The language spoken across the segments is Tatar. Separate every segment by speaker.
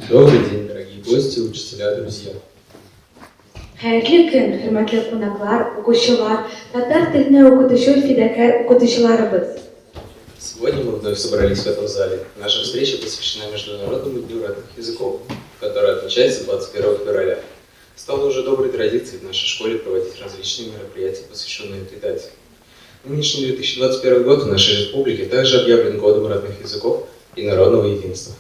Speaker 1: Добрый день, дорогие гости, учителя, друзья.
Speaker 2: Хәерле көн, хөрмәтле кунаклар, укучылар, татар теленә укытучы фидакарь укытучыларыбыз!
Speaker 1: Сегодня мы вновь собрались в этом зале. Наша встреча посвящена Международному дню родных языков, который отмечается 21 февраля. Стало уже доброй традицией в нашей школе проводить различные мероприятия, посвященные этой дате. Нынешний 2021 год в нашей республике также объявлен годом родных языков и народного единства.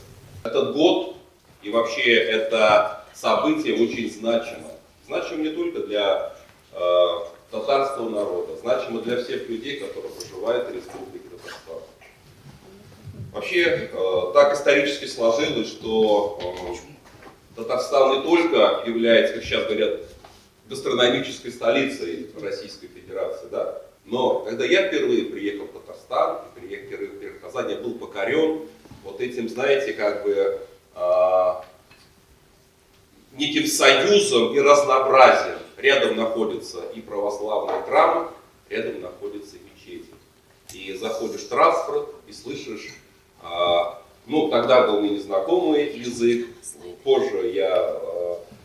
Speaker 3: Этот год и вообще это событие очень значимо. Значимо не только для татарского народа, значимо для всех людей, которые проживают в Республике Татарстан. Вообще так исторически сложилось, что Татарстан не только является, как сейчас говорят, гастрономической столицей Российской Федерации, да? Но когда я впервые приехал в Татарстан, приехал впервые в Казань, я был покорен вот этим, знаете, как бы неким союзом и разнообразием. Рядом находятся и православные храмы, рядом находятся мечети. И заходишь в транспорт и слышишь, ну, тогда был мне незнакомый язык, позже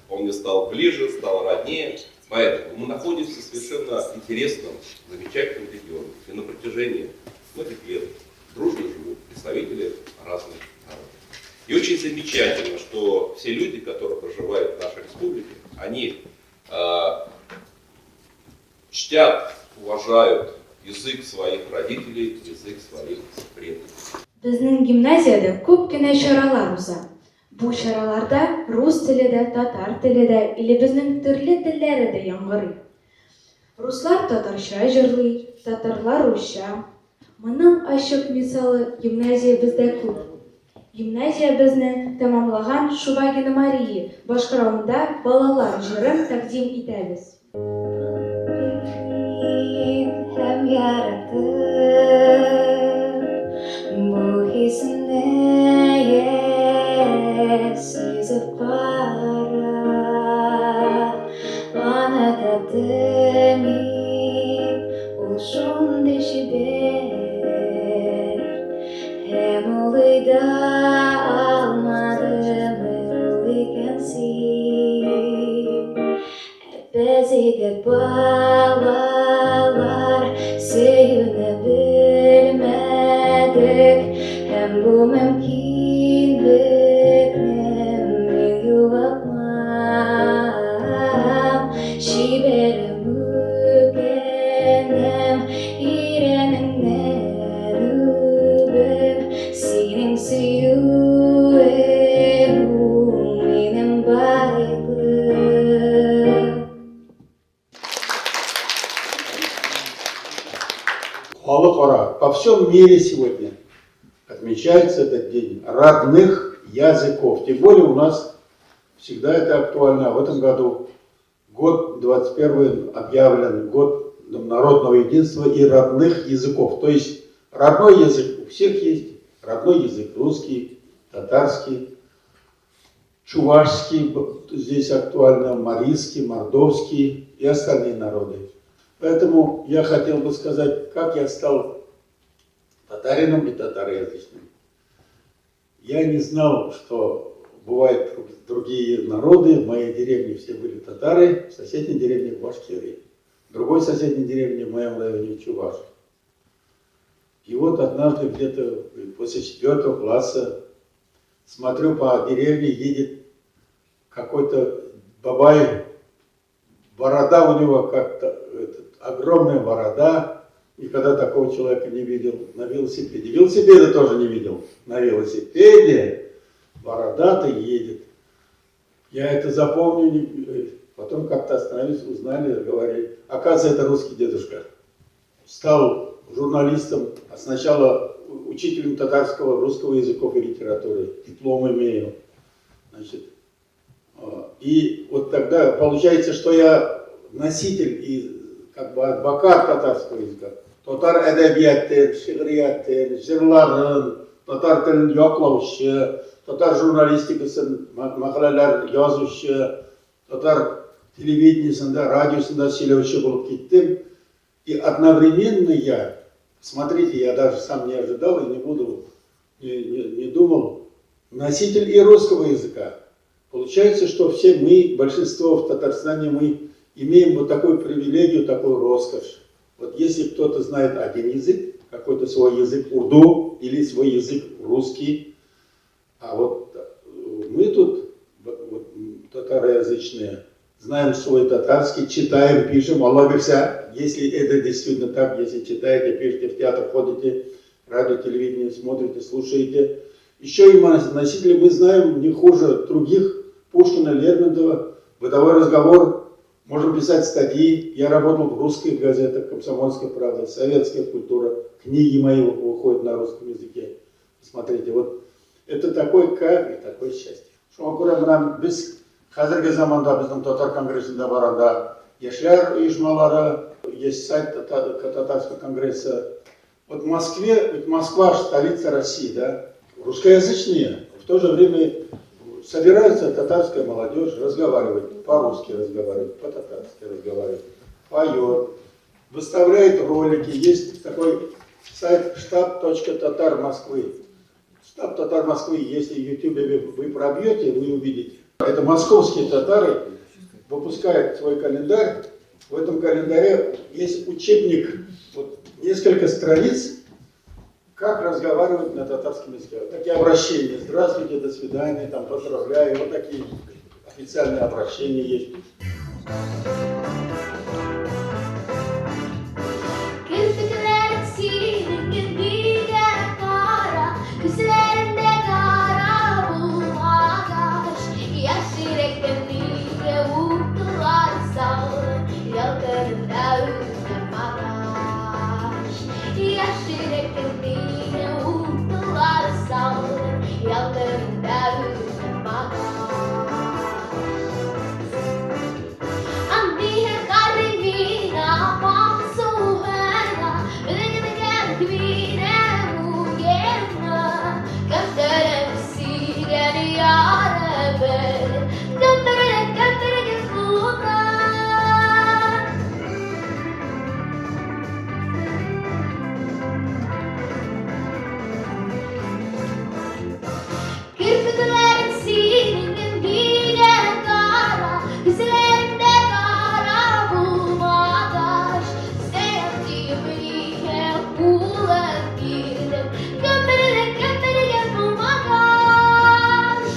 Speaker 3: он мне стал ближе, стал роднее. Поэтому мы находимся в совершенно интересном, замечательном регионе, где на протяжении многих лет дружно живут представители разных народов. И очень замечательно, что все люди, которые проживают в нашей республике, они чтят, уважают язык своих родителей, язык своих предков.
Speaker 2: Безнең гимназиядә күп кенә чаралар уза. Бу чараларда рус теле дә, татар теле дә, илебезнең төрле телләре дә яңгырый. Руслар татарча җырлый, татарлар русча. Моның ачык мисалы гимназиябездә күп. Гимназиябезне тәмамлаган Шубагина Мария башкаруында Балалар җырын тәкъдим итәбез.
Speaker 4: Мин һәм яратып бу хисне сизеп кара, аны таптым мин, ул шундый чибәр, һәм улый да алмадым, ул икән син. Без идек балалар, сөюне белмәдек, һәм бу мөмкинлекне мин югалтмам. Чибәрем, үкенәм, иренеңнән үбеп, синең сөюең ул минем байлык.
Speaker 5: Халыкара, по всем мире сегодня отмечается этот день родных языков. Тем более у нас всегда это актуально. В этом году год 21 объявлен год народного единства и родных языков. То есть родной язык у всех есть, родной язык русский, татарский, чувашский, здесь актуально, марийский, мордовский и остальные народы. Поэтому я хотел бы сказать, как я стал татарином и татароязычным. Я не знал, что бывают другие народы. В моей деревне все были татары, в соседней деревне башкиры. В другой соседней деревне, в моем районе, чуваши. И вот однажды где-то после 4 класса смотрю, по деревне едет какой-то бабай, борода у него как-то, огромная борода, никогда такого человека не видел на велосипеде. Велосипеда тоже не видел. На велосипеде бородатый едет. Я это запомню, потом как-то остановились, узнали, говорили. Оказывается, это русский дедушка. Стал журналистом, а сначала учителем татарского, русского языков и литературы, диплом имею. И вот тогда получается, что я носитель и как бы адвокат татарского языка. Татар әдәбияты, шигърияте, җырларын, татар телен яклаучы, татар журналистикасын, мәкаләләр язучы, татар телевидениесендә, радиосында сөйләүче булып киттем. И одновременно я, смотрите, я даже сам не ожидал и не буду, не, не, не думал, носитель и русского языка. Получается, что все мы, большинство в Татарстане, мы имеем вот такую привилегию, такую роскошь. Вот если кто-то знает один язык, какой-то свой язык урду или свой язык русский, а вот мы тут, вот, татароязычные, знаем свой татарский, читаем, пишем, Алла бирсә, если это действительно так, если читаете, пишете, в театр ходите, радио, телевидение смотрите, слушаете. Еще и носители мы знаем не хуже других, Пушкина, Лермонтова, бытовой разговор, можем писать статьи. Я работал в русских газетах, «Комсомольская правда», «Советская культура», книги мои выходят на русском языке. Смотрите, вот это такой кайф и такое счастье. Шуңа күрә менә без хәзерге заманда безнең татар конгрессында бар анда яшьләр оешмалары, есть сайт татарского конгресса. Вот в Москве, ведь Москва столица России, да, русскоязычные, в то же время собирается татарская молодежь, разговаривает, по-русски разговаривает, по-татарски разговаривает, поет, выставляет ролики. Есть такой сайт штаб.татар Москвы. Штаб татар Москвы, если в Ютубе вы пробьете, вы увидите. Это московские татары выпускают свой календарь. В этом календаре есть учебник, вот несколько страниц, как разговаривать на татарском языке. Вот такие обращения. Здравствуйте, до свидания, там, поздравляю. Вот такие официальные обращения есть.
Speaker 4: Керфекләрең синең нигә кара, Күзләреңдә кара булмагач, Яшь йөрәккә нигә утлар салдың, Ялкынында үтеп маташ. Яшь йөрәккә нигә утлар салдың, Ялкынында үтеп маташ. Керфекләрең синең нигә кара, Күзләреңдә кара булмагач, Сәлам диеп нигә кулың бирдең, Гомерлек бергә булмагач.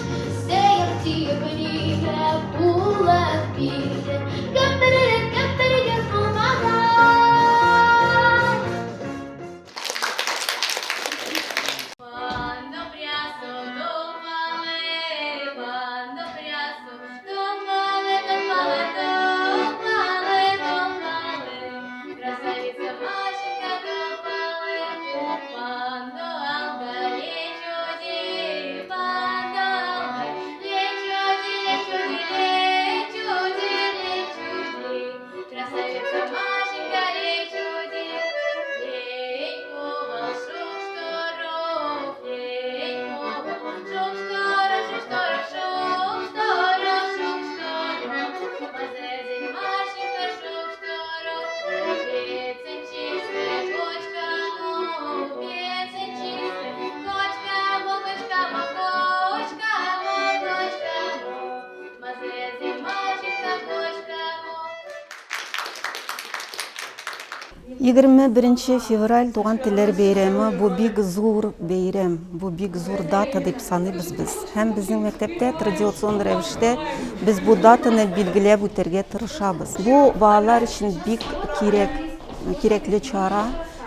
Speaker 4: Сәлам диеп нигә кулың бирдең, Гомерлек бергә булмагач.
Speaker 6: 21 февраль туган телләр бәйрәме бу бик зур бәйрәм, бу бик зур дата дип саныйбыз без. Һәм безнең мәктәптә традицион рәвештә без бу датаны билгеләп үтәргә тырышабыз. Бу балалар өчен бик кирәк, кирәкле чара,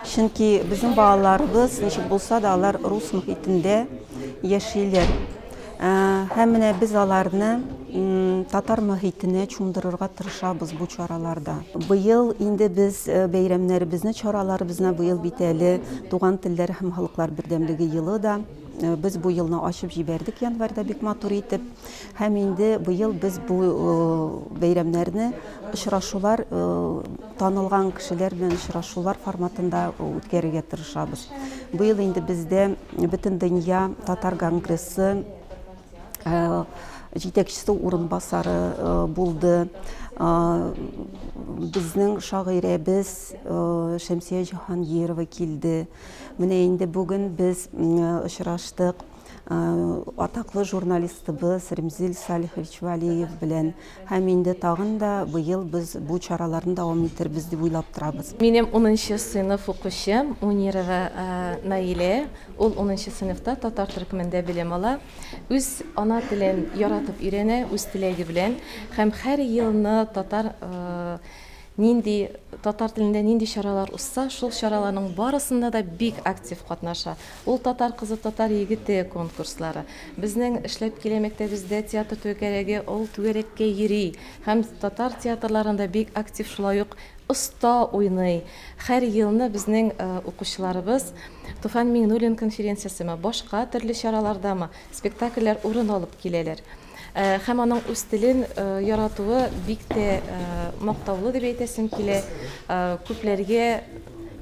Speaker 6: чөнки безнең балаларыбыз ничек булса да алар рус мохитендә яшиләр. Һәм менә без аларны татар мохитенә чумдырырга тырышабыз бу чараларда. Быел инде без бәйрәмнәребезне, чараларыбызны быел бит әле Туган телләр һәм халыклар бердәмлеге елы да. Без бу елны ачып җибәрдек январьда бик матур итеп. Һәм инде быел без бу бәйрәмнәрне очрашулар, танылган кешеләр белән очрашулар форматында үткәрергә тырышабыз. Быел инде бездә Бөтендөнья татар конгрессы җитәкчесе урынбасары булды. Безнең шагыйрәбез Шәмсия Җиһангирова килде. Менә инде бүген без очраштык. атаклы журналистыбыз Ремзил Салихович Валиев белән. Һәм инде тагын да быел без бу чараларны дәвам итербез дип уйлап торабыз.
Speaker 7: Минем унынчы сыйныф укучым Мунирова Наилә, ул унынчы сыйныфта татар төркемендә белем ала. Үз ана телен яратып өйрәнә, үз теләге белән һәм һәр елны татар нинди татар телендә нинди чаралар узса, шул чараларның барысында да бик актив катнаша. Ул Татар кызы, татар егете конкурслары. Безнең эшләп килә мәктәбездә театр түгәрәге, ул түгәрәккә йөри һәм татар театрларында бик актив шулай ук оста уйный. Һәр елны безнең укучыларыбыз Туфан Миңнуллин конференциясеме, башка төрле чаралардамы, спектакльләр урын алып киләләр. Һәм аның үз телен яратуы бик тә мактаулы дип әйтәсем килә. Күпләргә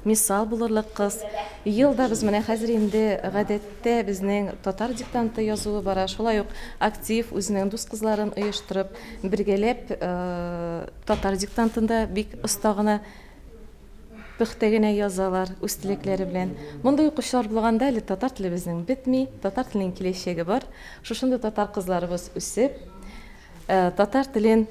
Speaker 7: мисал булырлык кыз. Ел да без менә хәзер инде гадәттә безнең татар диктанты язуы бара. Шулай ук актив үзенең дус кызларын оештырып, бергәләп татар диктантын да бик оста гына Пөхтә генә язалар, үз теләкләре белән. Мондый укучылар булганда әле татар телебезнең бетми, татар теленең киләчәге бар. Шушындый татар кызларыбыз үсеп, татар телен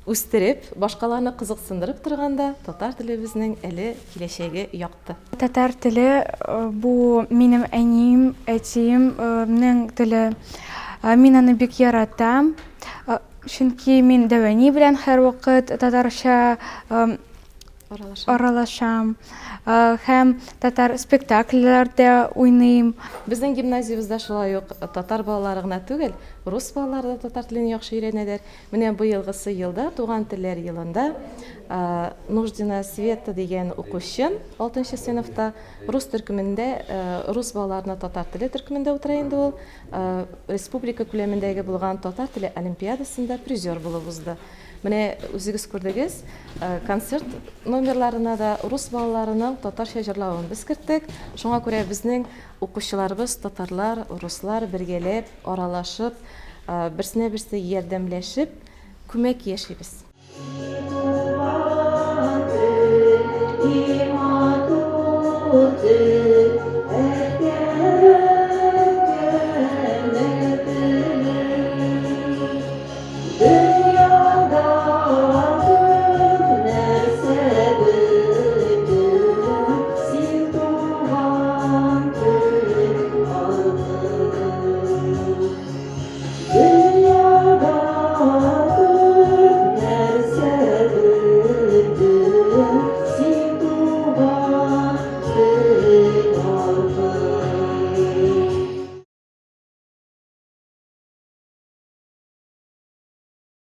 Speaker 7: үстереп, башкаларны кызыксындырып торганда, татар телебезнең әле киләчәге якты.
Speaker 8: Татар теле бу минем әнием, әтиемнең теле. Мин аны бик яратам, чөнки мин дәү әни белән һәрвакыт татарча аралашам һәм татар спектакльләрдә уйныйм.
Speaker 7: Безнең гимназиябездә шулай ук татар балалары гына түгел, рус балалары да татар телен яхшы өйрәнәләр. Менә быелгысы елда, Туган телләр елында Нуждина Света дигән укучым алтынчы сыйныфта рус төркемендә, рус балаларына татар теле төркемендә утыра инде ул, республика күләмендәге булган татар теле олимпиадасында призер булып узды. Менә үзегез күрдегез, концерт номерларына да рус балаларының татарча җырлавын без керттек. Шуңа күрә безнең укучыларыбыз татарлар, руслар бергәләп, аралашып, берсенә берсе ярдәмләшеп, күмәк яшибез.
Speaker 9: И туган тел, и матур тел.